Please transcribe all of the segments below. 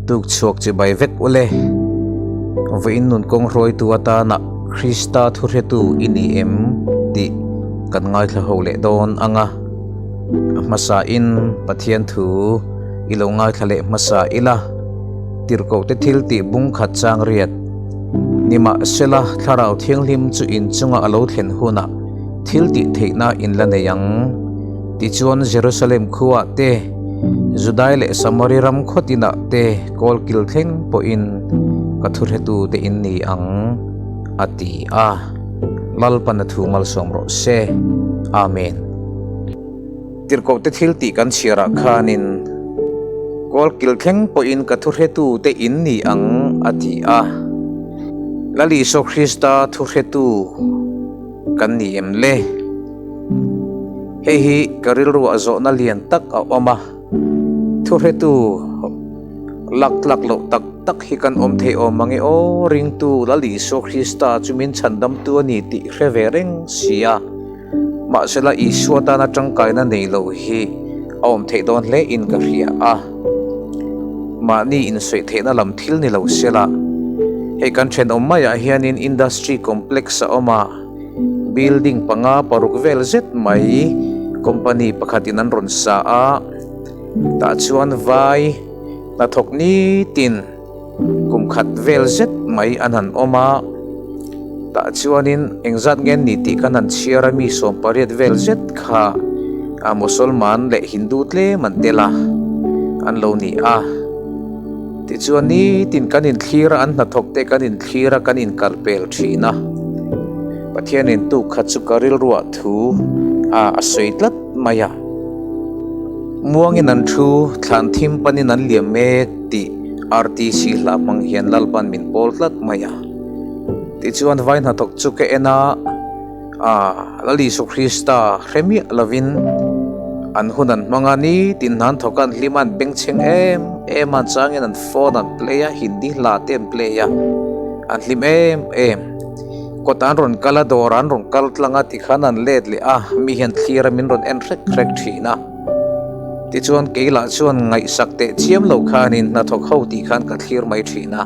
Tuk chhuak chibai vek ule. Vawiin nun kawng hruaitu atana Krista thuhretu i ni em tih kan ngaithla ho leh dawn ang a. A hmasain Pathian thu i lo ngaithla leh hmasa ila, tirhkohte thil tih bung khat chang riat. Nimahsela, Thlarau Thianghlim chu inchunga a lo thlen hunah thil tih theihna in la nei ang. Tichuan Jerusalem khuaah te, Judai leh Samari ram khaw tinah te kawl kil thleng pawhin ka thuhretu te in ni ang, a ti a. Lalpan a thu malsawm rawh se. Amen. Tirhkoh te thil tih kan chhiarah khanin kawl kil thleng pawhin ka thuhretu te in ni ang, a ti a. Lal Isua Krista thuhretu kan ni em le? Hei hi ka rilruah zawhna lian tak a awm a, thuhretu lak tlak loh tak tak hi kan awm thei awm ang e aw, ringtu Lal Isua Krista chu min chhandamtu a ni tih hre ve reng si a, mahsela Isua tana tangkaina nei lo hi a awm theih dawn hle in ka hria a, mahni insawi theihna lam thil ni lo sela, hei kan thenawm maiah hianin industry complex a awm a. Building panga paruk vel zet mai company pakhatin an rawn sa a, tah chuan vai hnathawk nitin kum khat vel zet mai an han awm a, tah chuanin engzat nge ni tih kan han chhiar a mi 80 vel zet kha a Mosolman leh Hindu tlem an tel a an lo ni a. Tichuan nitin kan inthlir a, an hnathawk te kan inthlir a, kan inkalpel thin a. Pathianin tuk khat chu ka rilruah thu a a sawi tlat mai a. Muangin an thu, thlan thim panin an liam mek tih RTC hla hmang hian Lalpan min pawl tlat mai a. Tichuan vai hnathawk chu ka en a. A, Lal Isu Krista hre miah lovin an hun an hmang a, nitin hna an thawk a, an hlim a, an bengchheng em em a, an changin an phone an play a, Hindi hla te an play a, an hlim em em. Kawtah an rawn kal a, dawrah an rawn kal tlang a, tikhan an let leh a, mi hian thlir a min rawn en hrek hrek thin a. Tichuan kei lah chuan ngaihsak teh chiam lo khanin hnathawk ho tih khan ka thlir mai thin a.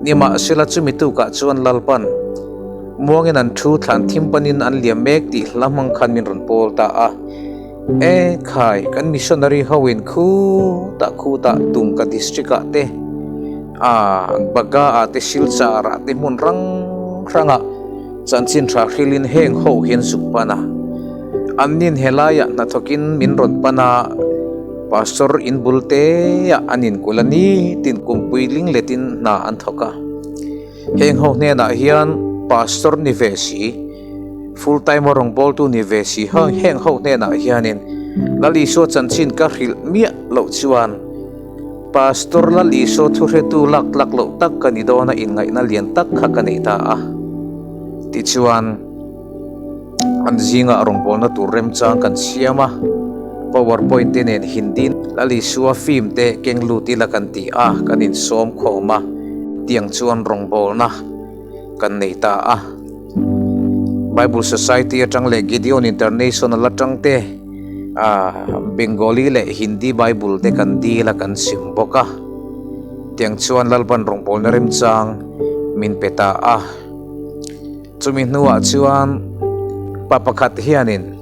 Nimahsela chumi tukah chuan Lalpan. Muangin an thu thlan thim panin an liam mek tih hla hmang khan min rawn pawl ta a. E khai, kan missionary ho in khutah khutah Dumka district ah te, a Baga ah te Silchar ah te hmun rang hrang ah chanchin tha hrilhin heng ho hian zuk pan a. Annin helaiah hnathawkin min rawn pan a, Pastor in bul te ah an inkulh a nitin kumpui lingletin hna an thawk a. Heng ho hnenah hian Pastor ni ve si, full time a rawngbawltu ni ve si heng ho hnenah hianin Lal Isua chanchin ka hrilh miah loh chuan Pastor Lal Isua thuhretu lak tlak loh tak ka ni dawn a inngaihna lian tak kha ka nei ta a. Tichuan an zingah rawngbawlna tur remchang kan siam a, powerpoint te nen Hindi Lal Isua film te keng lut ila kan ti a, kan insawm khawm a, tiang chuan rawngbawlna kan nei ta a. Bible Society atang leh Gideon International atang te Bengali leh Hindi Bible te kan dil a kan sim bawk a, tiang chuan Lalpan rawngbawlna remchang min pe ta a. Chumi hnuah chuan pa pakhat hianin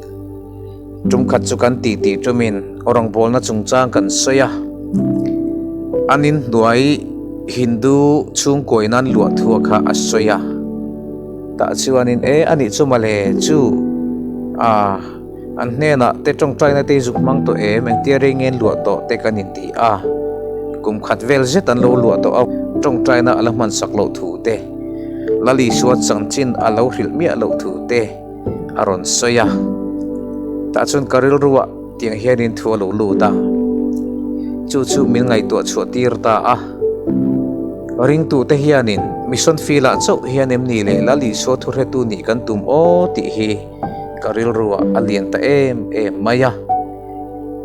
tum khat chu kan tih tih tumin rawngbawlna chungchang kan sawi a, an inhnuai Hindu chhungkuain an luah thua kha a sawi a, tah chuanin e a nih chu mawle chu a an hnenah te tawngtaina te zuk hmang tawh em engtia rei nge an luah tawh te kan inti a, kum khat vel zet an lo luah tawh a tawngtaina a la hmansak loh thu te. Lal Isua chanchin a lo hrilh miah loh thu te a rawn sawi a, tah chuan ka rilruah tiang hianin thu a lo lut a, chu chu min ngaihtuah chhuah tir ta a. Ringtute hianin mission field ah chauh hian em ni leh Lal Isua thuhretu nih kan tum aw tih hi ka rilruah a lian ta em em mai a.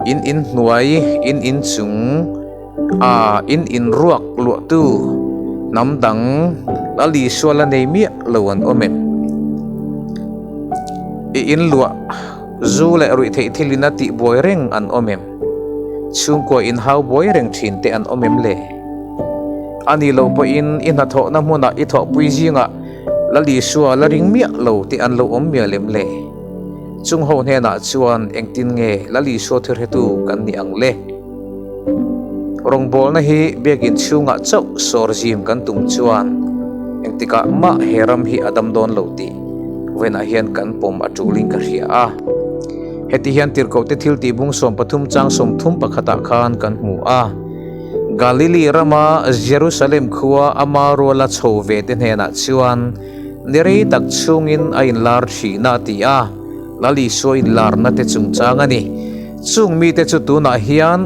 In inhnuai, in inchung. A in inruak luahtu hnam dang Lal Isua la nei miah lo an awm em? I in luah zu leh ruih theih thil in a tih buai reng an awm em? Chhungkua in hau buai reng thin te an awm em le? A nih loh pawhin i hnathawhna hmunah i thawhpui zingah Lal Isua la ring miah lo tih an lo awm miah lem le. Chung ho hnenah chuan engtin nge Lal Isua thilhretu kan nih ang le? Rawngbawlna hi biakin chhungah chauh sawr zim kan tum chuan engtikah mah he ram hi a dam dawn lo tih vawiinah hian kan pawm a tulin ka hria a. Heti hian tirhkohte thil tih bung 13 chang 30 pakhatah khan kan hmu a. Galili rama Jerusalem khua ama ruala chho ve te hnenah chuan ni rei tak chhungin a inlar thin a ti a, Lal Isua inlarna te chungchang a ni. Chung mite chu tunah hian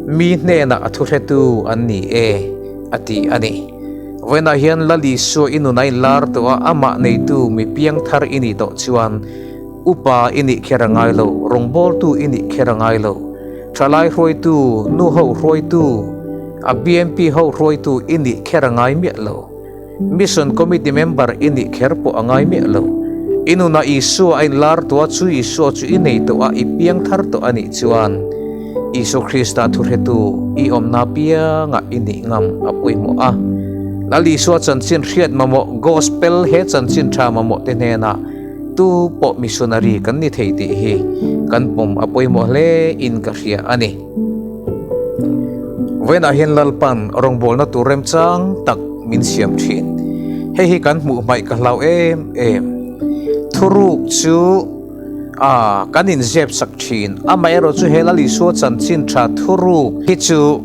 mi hnenah a thuhretu an ni e, a ti a ni. Vawiinah hian Lal Isua i nun a inlar tawh a, amah neitu mi piangthar i nih tawh chuan upa i nih kher a ngai lo, rawngbawltu i nih kher a ngai lo, thalai hruaitu, nuho hruaitu, a BMP ho hruaitu i nih kher a ngai miah lo. Mission Committee member i nih kher pawh a ngai miah lo. I nunah Isua a inlar tawh a, chu Isua chu i nei tawh a, i piang thar tawh a nih chuan Isua Krista thuhretu i awmna piangah i nih ngam a pawimawh a. Lal Isua chanchin hriat mamawh Gospel he chanchin tha mamawh te hnenah tu pawh missionary kan ni thei tih hi kan pawm a pawimawh hle in ka hria a ni. Vawiinah hian Lalpan rawngbawlna tur remchang tak min siam thin. Hei hi kan hmuh hmaih ka hlau em em. Thuruk chu a kan inzep sak thin. Amaherawh chu he Lal Isua chanchin tha thuruk hi chu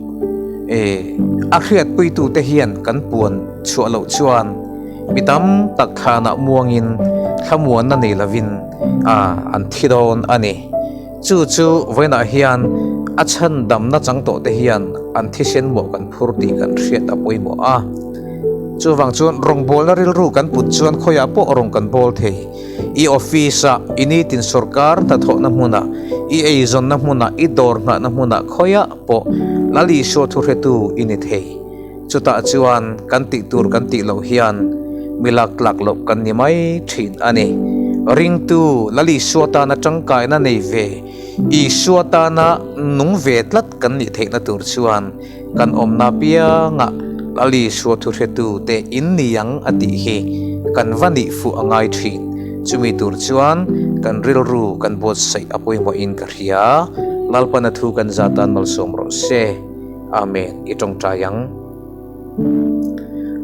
e a hriatpuitute hian kan puan chhuah loh chuan mi tam tak thlanah muangin thlamuanna nei lovin a an thi dawn a ni. Chu chu vawiinah hian a chhan damna chang tawh te hian an thisen mawh kan phur tih kan hriat a pawimawh a. Chuvang chuan rawngbawlna rilru kan put chuan khawiah pawh rawn kan bawl thei. I office ah, i nitin sorkar hnathawhna hmunah, i eizawnna hmunah, i dawr nghahna hmunah khawiah pawh Lal Isua thuhretu i ni thei. Chutah chuan kan tih tur kan tih loh hian mi lak tlak loh kan ni mai thin a ni. Ringtu Lal Isua tana tangkaina nei ve, Isua tana nung ve tlat kan nih theihna tur chuan kan awmna piangah Lal Isua thuhretu te in ni ang a tih hi kan va nih fuh a ngai thin. Chumi tur chuan kan rilru kan buatsaih a pawimawhin ka hria. Lalpana thu kan zatan malsawm rawh se. Amen i tawngtai ang.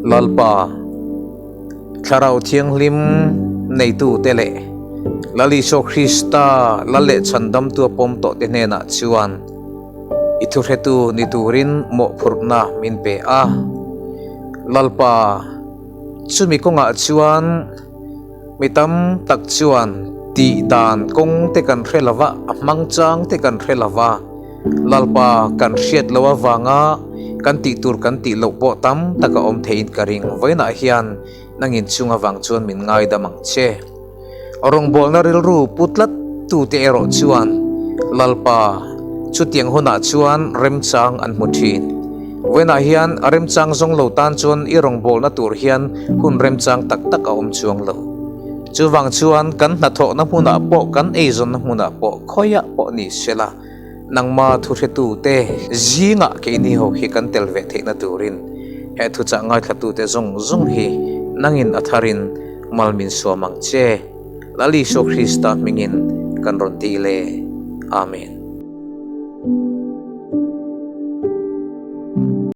Lalpa, Thlarau Thianghlim neitute leh Lal Isua Krista Lal leh Chhandamtu a pawm tawhte hnenah chuan i thuhretu ni turin mawhphurhna min pe a. Lalpa, chumi kawngah chuan Mi tam tak chuan tih dan kawng te kan hre lova, a hmang chang te kan hre lova, Lalpa kan hriat loh avanga kan tih tur kan tih loh pawh tam tak a awm theiin ka ring. Vawiinah hian nangin chung avang chuan min ngaidam ang che. Rawngbawlna rilru pu tlat tute erawh chuan Lalpa chutiang hunah chuan remchang an hmu thin. Vawiinah hian a remchang zawng lo tan chuan i rawngbawlna tur hian hun remchang tak tak a awm chuang lo. Chuvang chuan kan hnathawhna hmunah pawh kan eizawnna hmunah pawh khawiah pawh ni sela nangma thuhretute zingah keini ho hi kan tel ve theihna turin he thuchah ngaithlatute zawng zawng hi nangin a tharin mal min suam ang che. Lal Isua Krista hmingin kan rawn ti le. Amen.